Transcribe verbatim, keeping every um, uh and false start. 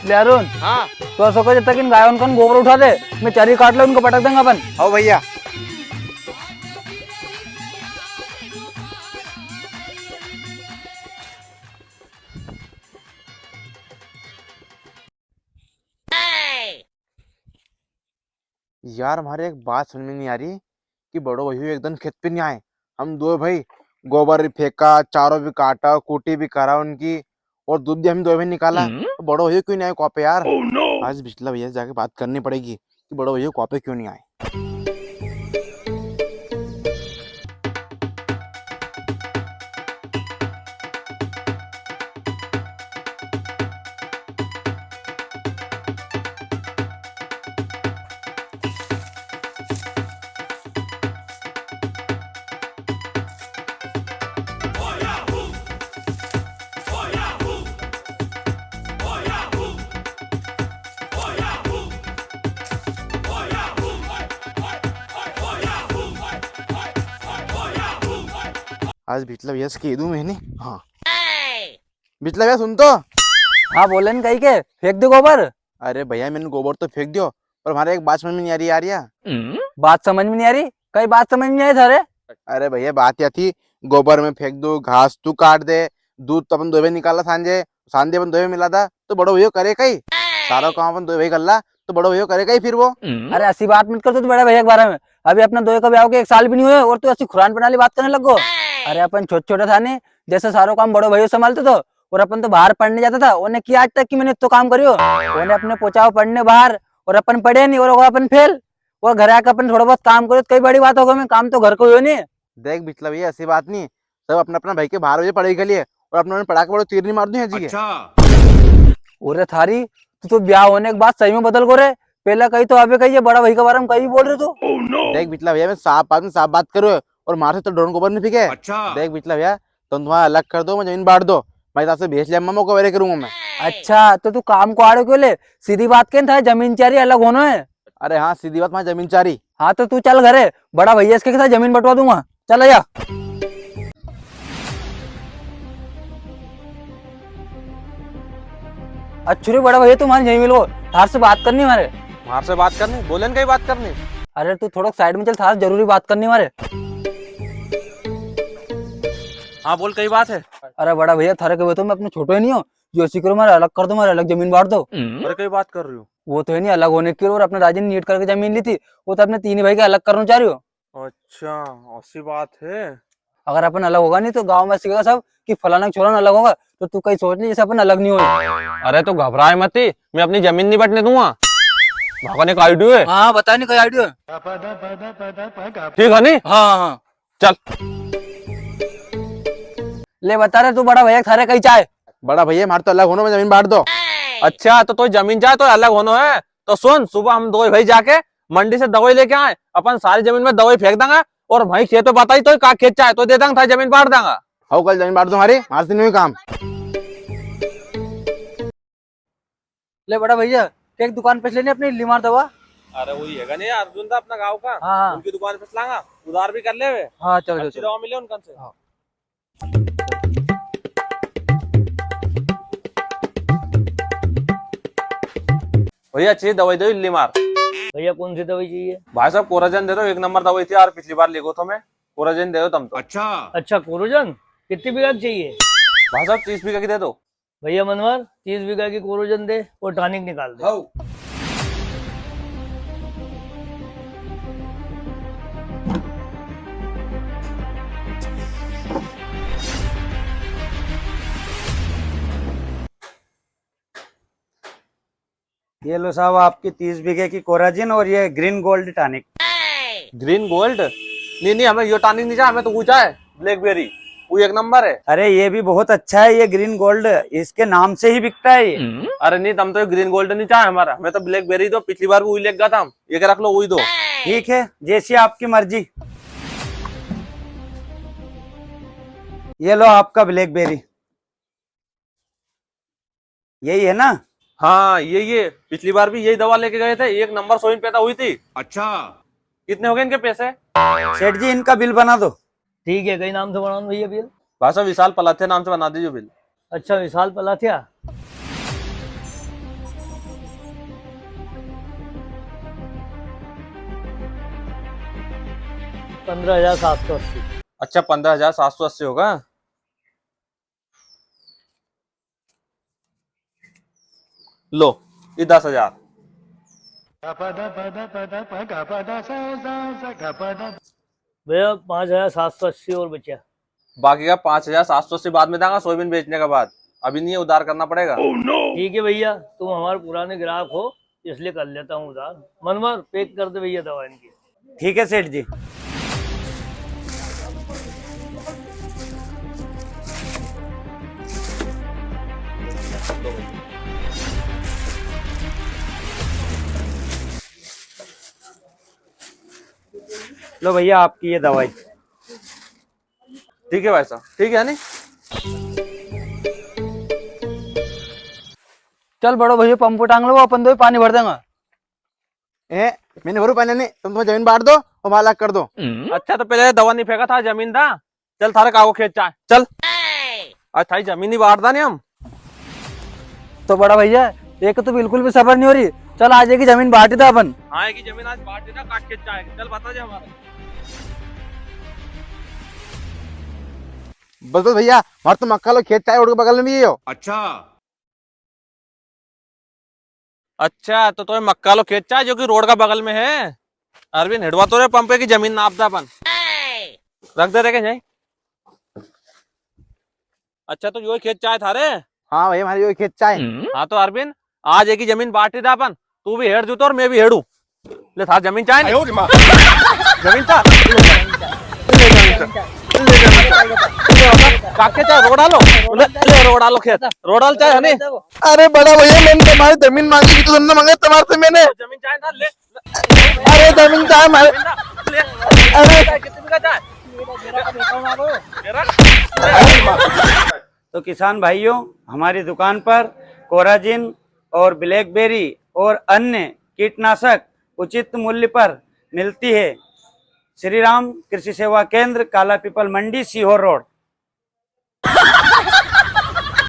ले अरुण, हाँ। तो ऐसा कर, जब तक इन गायों का गोबर उठा दे, मैं चरी काट लो, इनको पटक देंगे अपन। हाँ भैया। यार, म्हारे एक बात समझ में नी आ री कि बड़ो भैया एक दन खेत पे नी आए। हम दो भाई गोबर भी फेंका, चारो भी काटा, कूटी भी करा उनकी, और दूध भी हम दो भाई निकाला। हम्म। तो बड़ो भैया क्यों नी आए कुआ पे यार? Oh no! आज बिचला भैया से जाके बात करनी पड़ेगी कि बड़ो भैया कुआ पे क्यों नी आए। आज बिचला भैया से कह दूं मैंने। हाँ। बिचला भैया, सुन तो। हाँ, बोले न, कही के फेंक दे गोबर। अरे भैया, मैंने गोबर तो फेंक दियो, पर म्हारे एक बात समझ में नी आ री यार। या बात समझ में नी आ री? कई बात समझ में नी आई थारे? अरे भैया, बात या थी, गोबर मैं फेंक दूं, घास तू काट दे, दूध तो अपन दोई निकाला सांझे, सांझे अपन दोई मिला था, तो बड़ो भैया करे कई? सारा काम अपन दोई कर ला, तो बड़ो भैया करे कई फिर वो? अरे, ऐसी बात मत कर तू तो बड़ा भैया के बारे में। अभी अपना दोई का ब्याह के एक साल भी नी हुए और तू ऐसी खुरान प्रणाली बात करने लग गो। अरे, अपन छोटे छोटे था नी, जैसे सारो काम बड़ो भैया संभालते तो, और अपन तो बाहर पढ़ने जाता था। उन्हें किया आज तक कि मैंने इतो काम करियो? उन्हें अपने पहुंचाओ पढ़ने बाहर, और अपन पढ़े नी, और अपन फेल। और घर आके अपन थोड़ा बहुत काम करियो तो कई बड़ी बात होगा, मैं काम तो घर को हुयो नी। देख बिचला भैया, ऐसी बात नी, सब अपना अपना भाई के बारह बजे पढ़ाई के लिए, और अपना उन्हें पढ़ा के बड़ो तीर नी मार दूं जी के। अच्छा। ओरे थारी, तू तो ब्याह होने के बाद सही में बदल गो रे। पहला कही तो अबे कही, ये बड़ा भाई के बारे में कई बोल रहे तू। देख बिचला भैया, मैं साफ बात में साफ बात करूँ, और मार से तो ढोर गोबर नी फेंके। अच्छा। देख बिचला भैया, तुम तुम्हारा अलग कर दो, मैं जमीन बांट दो, मैं हिसाब से बेच लिया, मैं मौका वेरे करूंगा मैं। अच्छा, तो तू काम को आड़ो क्यों ले? सीधी बात के था, जमीन चारी अलग होनो है। अरे हाँ, सीधी बात, मैं जमीन चारी। हाँ, तो तू चल घरे, बड़ा भैया इसके साथ जमीन बंटवा दूंगा। चल आजा। अच्छू रे बड़ा भैया, तू म्हारे यहीं मिलो, थार से बात करनी म्हारे। म्हार से बात करनी? बोले न, कई बात करनी? अरे तू थोड़ो साइड में चल, थार से जरूरी बात करनी म्हारे। हाँ बोल, कई बात है? अरे बड़ा भैया, थारे के तो मैं अपने छोटो ही नी हूँ, जो सी करो म्हारे अलग कर दो, म्हारे अलग जमीन बांट दो। अरे कई बात कर रियो? वो तो है नी, अलग होने की, और अपने राजी ने नीट करके जमीन ली थी, वो तो अपने तीन भाई के अलग करना चाह रियो। अच्छा, ऐसी बात है। अगर अपन अलग होगा नी तो गांव में सीखेगा सब कि फलाना का छोरा अलग होगा, तो तू कई सोच नी जैसे अपन अलग नी होगा। अरे तू घबराए मती, मैं अपनी जमीन नी बटने दूंगा। म्हारे कने एक आइडियो है। हाँ, बता नी कई आइडियो है। ठीक है नी? हाँ, हाँ, हाँ। चल। ले बता रे तू बड़ा भैया, थारे कई चाहे? बड़ा भैया, म्हारे तो अलग होनो, मैं जमीन बांट दो। अच्छा, तो तू जमीन चाहे तो अलग होनो है, तो सुन, सुबह हम दो भाई जाके मंडी से दवाई लेके आए, अपन सारी जमीन में दवाई फेंक देंगा और वहीं खेत पे बताई तो का खेत चाहे तो दे देंगा, थारी जमीन बांट देंगा। हाउ, कल जमीन बांट दो म्हारी, म्हारे से नी काम। ले बड़ा भैया, के एक दुकान पे से लेने अपनी लीमार दवा। अरे वही हैगा नी अर्जुन दा अपना गांव का, हाँ, हाँ। उनकी दुकान पे से लांगा, उधार भी कर लेवे। हाँ, चलो, चलो, अच्छी चलो। दवा मिले उनका से। हाँ। भैया, अच्छी दवाई दो, इल्ली मार। भैया, कौन सी दवाई चाहिए? भाई साहब, कोराजन दे दो, एक नंबर दवाई थी यार, पिछली बार लेगो थो मैं। कोराजन दे दो तम तो। अच्छा। अच्छा, कोराजन कितनी बीघा की चाहिए? भाई साहब, तीस बीघा की दे दो। भैया मनवर, तीस बीघा की कोराजन दे और टॉनिक निकाल दे। हाउ। ये लो साहब, आपकी तीस बीघे की कोराजिन और ये green gold tonic. Green gold? नी, नी, हमें यो टॉनिक नी चाहे, हमें तो वो चाहे, ब्लैकबेरी, वो एक नंबर है। अरे, ये भी बहुत अच्छा है, ये ग्रीन गोल्ड, इसके नाम से ही बिकता है ये। अरे नी, तम तो ग्रीन गोल्ड नी चाहे हमारा, हमें तो ब्लैकबेरी दो, पिछली बार भी वही लेके गया था हम, ये रख लो, वही दो। ठीक है, जैसी आपकी मर्जी। ये लो आपका ब्लैकबेरी। यही है ना? हाँ, यही है। पिछली बार भी यही दवा लेके गए थे, एक नंबर सोइन पैदा हुई थी। अच्छा। कितने हो गए इनके पैसे? सेठ जी, इनका बिल बना दो। ठीक है, कई नाम से बनाऊं भैया बिल? भाई साहब, विशाल पलाथिया नाम से बना दीजिए बिल। अच्छा, विशाल पलाथिया। पन्द्रह हजार सात सौ अस्सी। अच्छा, पन्द्रह हजार सात सौ अस्सी होगा। लो, ये दस हजार। भैया, पाँच हजार सात सौ अस्सी और बचा। बाकी का पाँच हजार सात सौ अस्सी बाद में देंगा, सोयाबीन बेचने के बाद, अभी नहीं है, उधार करना पड़ेगा। ठीक है भैया, तुम हमारे पुराने ग्राहक हो, इसलिए कर लेता हूँ उधार। मनवर, पैक कर दे भैया दवा इनकी। ठीक है सेठ जी। लो भैया, आपकी ये दवाई। ठीक है भाई साहब, ठीक है नी। चल बड़ो भैया, पंप टांग लो, अपन दो ही पानी भर देंगा। ए, मैंने भरू पानी नहीं, तुम तुम्हारी जमीन बांट दो और माल अलग कर दो। अच्छा, तो पहले दवा नहीं फेंका था, जमीन था। चल, थारे कागो खेत चाहे, चल। आज थारी जमीन ही बांट दा नी हम। तो बड़ा भैया, एक तो बिल्कुल भी सबर नहीं हो रही। चल, आज एक ही जमीन बांट ही दा अपन। हाँ, एक ही जमीन आज बांट ही दा, काट खेत चाहे। चल, बता दे हमारा। बस, बस भैया, हमारे तो मक्का लो खेत चाहे, रोड के बगल में ही हो। अच्छा। अच्छा, तो तुम्हें मक्का लो खेत चाहे जो कि रोड का बगल में है? अरविंद, हेड़वा तो रे पंपे की जमीन नाप दा अपन। रख दे रे के जाए। अच्छा, तो यो खेत चाहे थारे? हाँ भाई, हमारे यो खेत चाहे। हाँ, तो अरविंद, आज एक ही जमीन बांट ही दा अपन। तू भी हेड़ जूतो और मैं भी हेड़ू। ले, थार जमीन चाहे नी? आयो रे माँ। जमीन चाहे? ले जमीन चाहे। ले जमीन चाहे। ले जमीन चाहे। ले बता, काके चाहे रोड आलो? ले, ले रोड आलो खेत। रोड आल चाहे, है नी? अरे बड़ा भैया, मैंने तुम्हारी जमीन मांगी थी, तो तुमने मांगा तुम्हारे से मैंने। जमीन चाहे था, ले। अरे जमीन चाहे हमारे। ले। अरे। कितने का चाहे? तेरा? तो किसान भाइयों, हमारी दुकान पर कोराजिन और ब्लैकबेरी और अन्य कीटनाशक उचित मूल्य पर मिलती है। श्री राम कृषि सेवा केंद्र, काला पीपल मंडी, सीहोर रोड।